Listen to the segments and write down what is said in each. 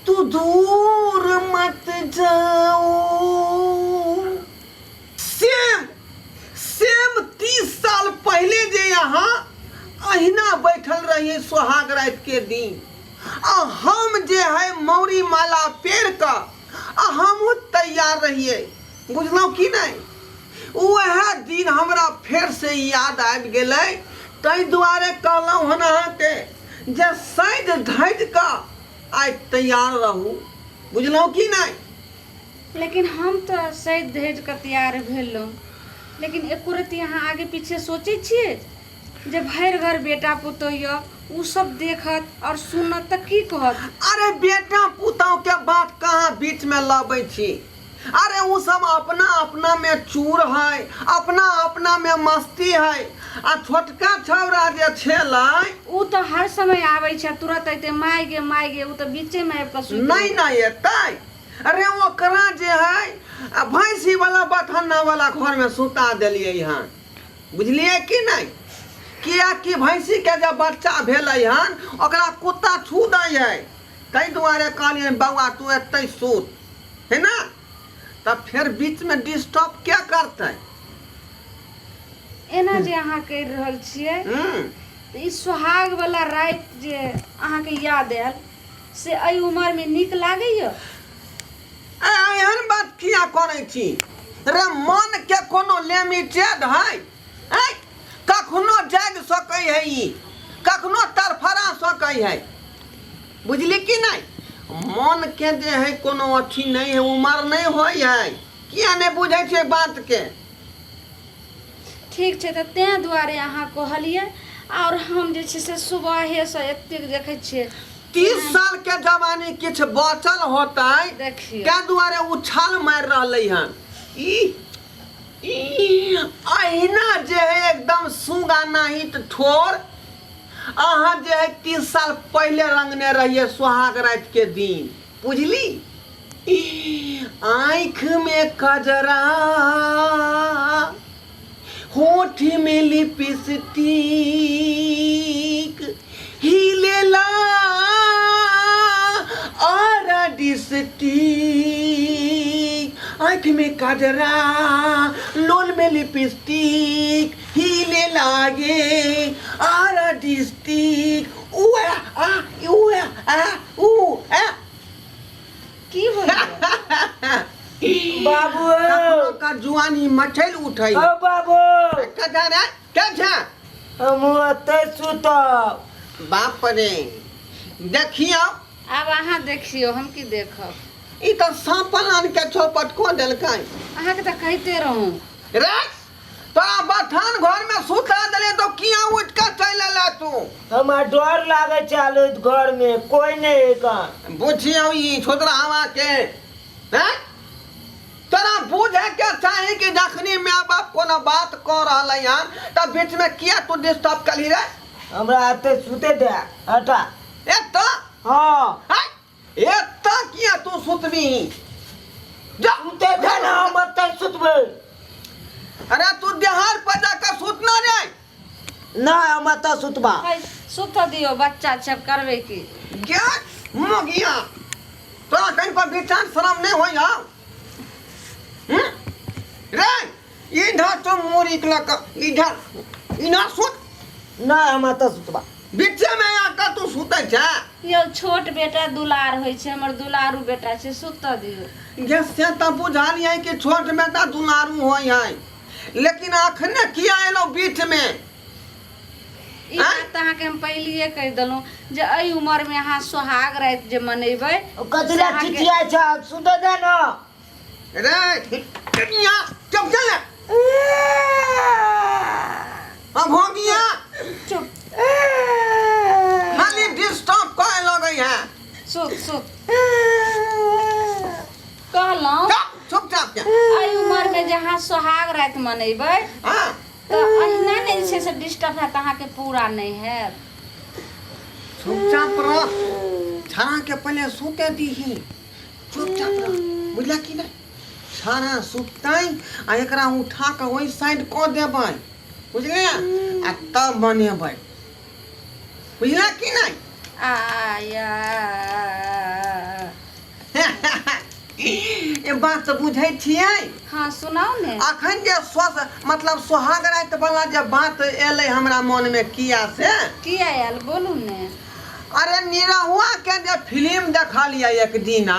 तू दूर मत जाओ। सेम सेम 30 साल पहले जे यहाँ अहिना बैठल रहिए सोहाग रात के दिन, आ हम जे है मौरी माला पेर कऽ आ हमहूँ तैयार रहिए, बुझलहुँ कि नहि? वएह दिन हमरा फेरसँ याद आबि गेलै। ताहि दुआरे कहलहुँ हन अहाँके जे सजि धजि कऽ आइ तैयार रहू, बुझलहुँ कि नहि? लेकिन हम तऽ सजि धजि कऽ तैयार भेलहुँ, लेकिन एको रत्ती अहाँ आगे पीछे सोचै छियै जे भरि घर बेटा पुतोह यऽ, ओ सब देखत आओर सुनत तऽ की कहत? अरे, बेटा पुतोह के बात कहाँ बीचमे लबै छी? अरे, ओ सब अपना अपना में चूर है, अपना अपना में मस्ती है। आ छोटका छौड़ा जे छेलै, ओ तऽ हर समय आबै छै, तुरंत अयतै, माय गे, माय गे, ओ तऽ बीचेमे आबि कऽ सुति नहि रहै। नहि एतै। अरे, ओकरा जे है आ भैंसी वाला बथन्ना वाला घर में सुता देलियै हन, बुझलियै कि नहि? कियाकि भैंसी के जब बच्चा भेलै हन, ओकरा कुत्ता छू दै है। ताहि दुआरे कहलियै, बौआ, तू एतै सुत, है ना? तब फेर बीच में डिस्टर्ब क्या करतै? एना जे अहाँ करि रहल छियै, तऽ ई सोहाग वाला राति जे अहाँके याद आयल, से एहि उमरमे नीक लागैया? ए, एहन बात किया करै छी रे? मन के कोनो लिमिटेड है? ऐ, कखनो जागि सकै है ई, कखनो तड़फड़ा सकै है, बुझली कि नहि? मन के जे है कोनो अथी नहि है, उमर नहि होइ है। किया नहि बुझै छियै बात के? ठीक छै, तऽ तेँ दुआरे अहाँ कहलियै। आओर हम जे छै से सुबहेसँ एतेक देखै छियै। 30 साल के जवानी किछु बचल होतै? देखियौ। ताहि दुआरे उछाल मारि रहलै हन ई। ई अहिना जे है एकदम सुगा नाहित ठोर अहाँ जे है 30 साल पहिले रंगने रहिए सुहाग राति के दिन, बुझली? आँखि में कजरा, होठ में लिपस्टिक, हिलेला आरा डिस्टिक। आँखि में कजरा, लोल में लिपस्टिक, हिले लागे आरा डिस्टिक। उ आ उ आ उ आ। की होइए? बाबू। कखनो का जुआनी मचल उठै। ओ बाबू। कथा रे, के छै? हम ओतै सुतब। बाप रे, देखियौ। आब अहाँ देखियौ, हम की देखब? ई तऽ साँप आन के चौपट कऽ देलकै। अहाँके तऽ कहिते रहूँ। रे, तोरा बथान घर में सुता देले तो किया उठ के चलि एला तू? हमरा डर लागै छै घर में, कोई नहीं है कहाँ। बुझियौ ई छोटरा हवा के हैं? तोरा बुझे के चाही कि जखनी माय बाप कोनो बात कऽ रहलै हन तऽ बीच में किया तू डिस्टर्ब कली रे? हमरा एते सुते दे, हटा। एतऽ? हाँ। हैं? एतऽ किया तू सुतबी? जा। सुते दे ना, हम एते सुतबै। अरे, तू देहार पर जाकर सुतना रे। ना, हम एतऽ सुतबा। है, सुतऽ दियौ, बच्चा छै, आब करबै की? गे मगिया, तोरा कहीं पर विचार शरम नहीं होई हौ? रे, इधर तो मुड़ी लक इधर इधर सुत। ना, हम एतऽ सुतबा। बीचे में आकर तू सुतै छै? यौ, छोट बेटा दुलार होइ छै, हमर दुलारू बेटा छै, सुतऽ दियौ। गे, से तऽ बुझलियै कि छोट बेटा दुलारू होइ है, लेकिन अखने किया एलौ बीच में? ई बात तऽ अहाँके हम पहिलिए कहि देलहुँ जे एहि उमरमे अहाँ सोहाग राति जे मनेबै कथी से लए अहाँके- चिचियाइ छै? सुतऽ दे ना। रे कनिया, चुप चल। अब हो गया। चुप। खाली डिस्टर्ब करे लगै है। सुत सुत कहलहुँ। चुप, चुपचाप के। एहि उमरमे जे अहाँ सोहाग राति मनेबै तऽ अहिना नहि जे छै से डिस्टर्ब हैत अहाँके, पूरा नहि हैत। चुपचाप रह, छाड़ा के पहले सुते दीही। चुपचाप रह, बुझला कि नहि? छाड़ा सुततै आ एकरा उठा कऽ ओहि साइड कऽ देबै, बुझलियै? आ तब बनेबै, बुझला कि नहि? आया। ई बात तऽ बुझै छियै। हाँ, सुनाउ ने। अखन जे स्व मतलब सोहाग राति वाला जे बात एलै हमरा मनमे, किया से? किया आयल, बोलू ने। अरे, निरहुआ के जे फिल्म देखलियै एक दिना।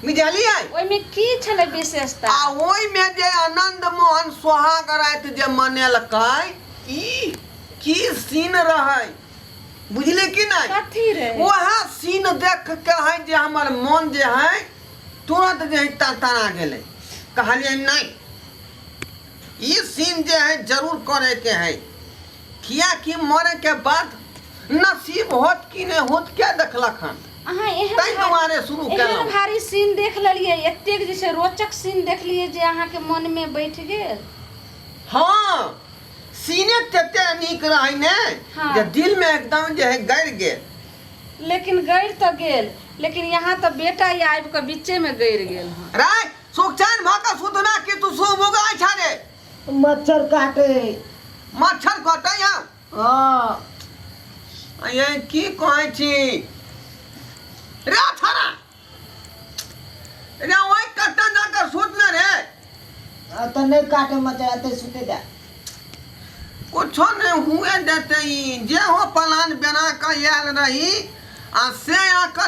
बुझलियै? ओहिमे की छलै विशेषता? आ ओहिमे जे आनंद मोहन सोहाग राति जे मनेलकै, ई की सीन रहै, बुझलियै कि नहि? कथी रे? वएह सीन देख के है जे हमर मन जे है तुरंत जे है तड़तड़ा गेलै। कहलियै, नहि, ई सीन जे है जरूर करे के है, कियाकि मरे के बाद नसीब होत कि नहि होत, क्या देखलक हन। अहाँ एहन ताहि दुआरे शुरू एहन केलहुँ। भारी सीन देख लेलियै, एतेक जे छै रोचक सीन देखलियै जे अहाँके मनमे बैठ गेल? हाँ, सीने तते नीक रहै ने जे दिल में एकदम जे है गड़ गेल। लेकिन गड़ि तऽ गेल, लेकिन यहाँ तऽ बेटा ई आबि कऽ बीचेमे गड़ि गेल हँ। राय, सुखचैन भऽ कऽ सुतना कि तू सुबुगाइ छा रे? मच्छर काटे। मच्छर कटै हँ? हाँ। ये की कहै छी रे छोरा रे, ओहि कट्टा जाकर सुत ने रे। आ तऽ नहि काटे मच्छर, एते सुते दे। कुछो नहीं हुए देते। ई जे हो प्लान बना कऽ आयल रही आ से आके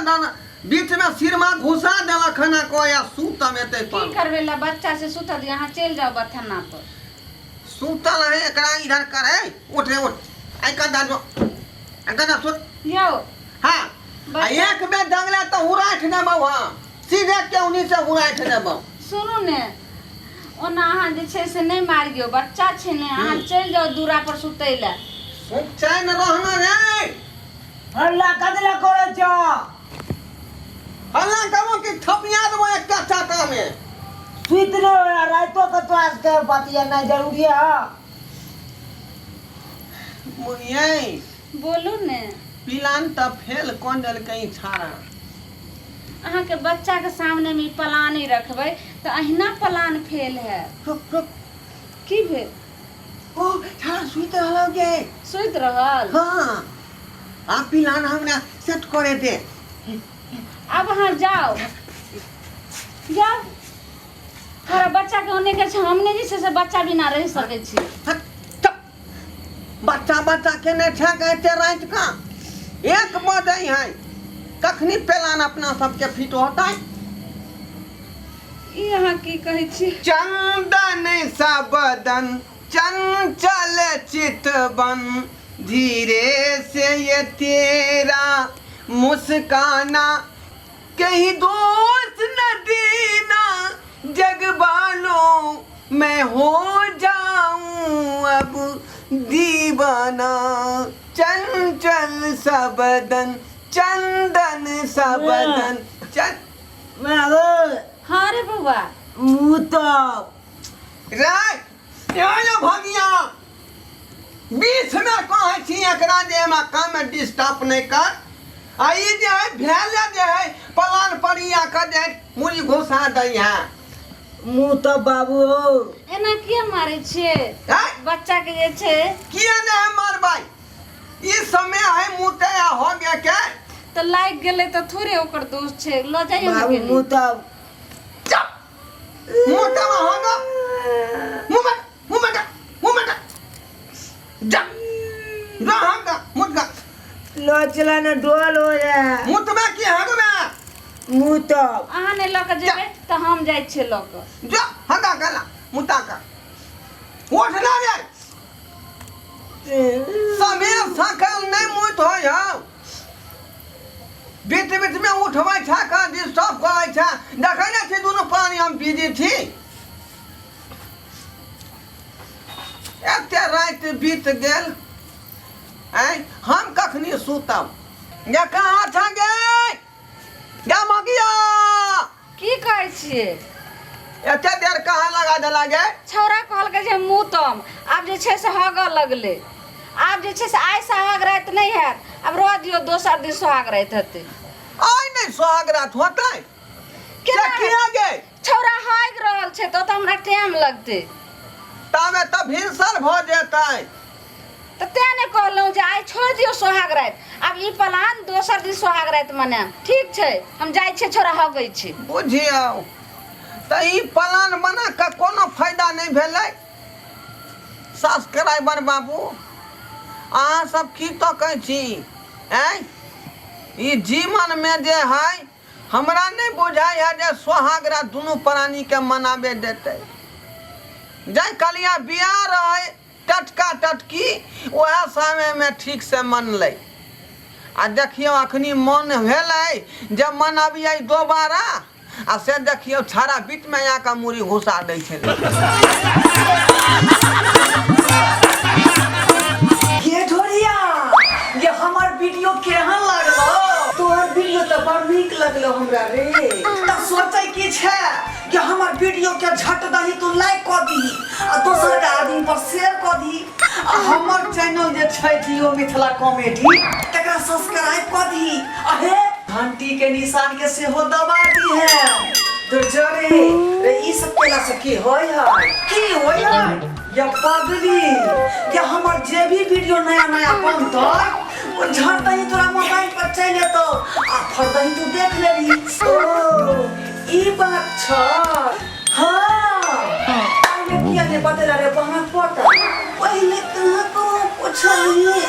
बीच में सिरमा घुसा देलक हन को या सुतम एते की पर। करबै ला बच्चा से, सुतऽ दिअ, अहाँ चलि जाउ बथाना पर। सुतल है, एकरा इधर करे। उठ रे, उठ, आई कंधा जो, आई कंधा सुत। यौ। हाँ, आ एक बेर दंगला तो हुराठ देबौ। हाँ, सीधे केउनी से हुराठ देबौ। सुनू ने, ओना अहाँ जे छै से नहि मारियौ, बच्चा छै ने। अहाँ चलि जाउ दूरा पर सुतै लए। सुख चैन रहना रे। हल्ला कदला करै छ? हल्ला करो कि थपिया देबो एकटा चाटा में। सुति नहि होया रातो के, तोरा सबके बतियेनाइ जरूरी है? मुनियै। बोलू ने। पिलान तऽ फेल कऽ देलकै ई छाड़ा। अहाँके बच्चाके सामनेमे ई प्लान ही रखबै तऽ अहिना प्लान फेल हैत। रुक रुक। की भेल? ओ छाड़ा सुति रहल गे। सुति रहल? हाँ, आ पिलान हमरा सेट करे दे। आब अहाँ जाउ जाउ, हमरा बच्चाके ओने के छै, हम नहि जे छै से बच्चा बिना रहि सकै छी। हट, चुप। बच्चा बच्चा केने छै एते राति का? 1 बजै है, कखनी पेलान अपना सबके फिट होतै? ई अहाँ की कहै छी? चंदन सा बदन, चंचल चितवन, धीरे से ये तेरा मुस्काना, कहीं दोष न देना जग वालों, मैं हो जाऊं अब दीवाना। चंचल सा बदन, चंदन सा बदन, चन हाँ रे बौआ। मुँह तऽ रे यो भगिया, 20 में कहै छी एकरा जे हमरा काम डिस्टर्ब नहि कर, आ ई जे है भेले जे है पलान पर ई आके जे है मुड़ी घुसा दै है। मुँह तऽ बाबू हो। एना किया मारै छियै हैं? बच्चा के जे छै। किया नहि हम मारबै? ई समय है मुँह आ हो गया के। तऽ लागि गेलै तऽ थोड़े ओकर दोष छै, लऽ जाइयौ ने। बाबू। कनि। मुँह तऽ चुप, मुँह तऽ हो गो, मुँह में, मुँह में गा, मुँह में गा, जा जा हगा मुँह गा। लो चला ना, डोल हो जाए। मुँह तो में की हग में? मुँह तऽ अहाँ नहि लऽ कऽ जेबै तऽ हम जाइ छियै लऽ कऽ। जा हगा गला मुता का, उठ ना रे। समय सकल नहीं मुत हो हौ, बीच बीच में उठबै छै का, डिस्टर्ब करै छै। देखै नहि छी दुनू प्राणी हम बिजी छी। एते राति बीत गेल, आँय, हम कखनी सुतब? गे कहाँ छ गे? गे मगिया। की कहै छियै? एते देर कहाँ लगा देला गे? छौड़ा कहलकै जे मुतम, आब जे छै से हगऽ लगलै। आब जे छै से आइ सोहाग राति नहि हैत, आब रह दियौ, दोसर दिन सोहाग राति हेतै। आइ नहि सोहाग रात होतै से? केना? किया गे? छौड़ा हगि रहल छै तऽ ओतऽ हमरा टाइम लगतै। ताबे तऽ भिनसर भऽ जेतै। तऽ तें ने कहलहुँ जे आइ छोड़ि दियौ सोहाग राति आब ई प्लान दोसर दिन सोहाग राति मनायब ठीक छै हम जाइ छियै छोड़ा हगै छी बुझियौ तऽ ई प्लान बना कऽ कोनो फायदा नहि भेलै सब्सक्राइबर बाबू अहाँ सब की तकै छी आँय ई जीवनमे जे है हमरा नहि बुझाइ है जे सोहागरा दुनू प्राणीके मनाबे देतै जाहि कलिया बियाह रहै टटका टटकी उएह समयमे ठीकसँ मनलै आ देखियौ अखनी मन भेलै जे मनबियै दोबारा आ से देखियौ छाड़ा बीचमे आके मूड़ी घुसा दै छलै। ये ढोरिया ये हमर वीडियो केहन लागलो तोहर वीडियो तऽ बड़ नीक लगलो हमरा रे तऽ सोचै की छै कि हमर वीडियो के झट दही तू लाइक कऽ दीही आ दोसर के आदमी पर शेयर कऽ दीही आ हमर चैनल जे छै जियो मिथिला कॉमेडी तकरा सब्सक्राइब कऽ दीही आ हे घंटी के निशान के सेहो दबा दीहे तो जरे रे ई सब केला से की होय है की होय है या पगली या हमर जे भी वीडियो नया नया बनतै ओ झट दही तोरा मोबाइल पर चलि एतौ आ फट दही तू देख लेबही ओ ई बात छ हाँ पहिले किया नहि बतेला रे बहन पोता पहिले कहाँ कहाँ पुछलही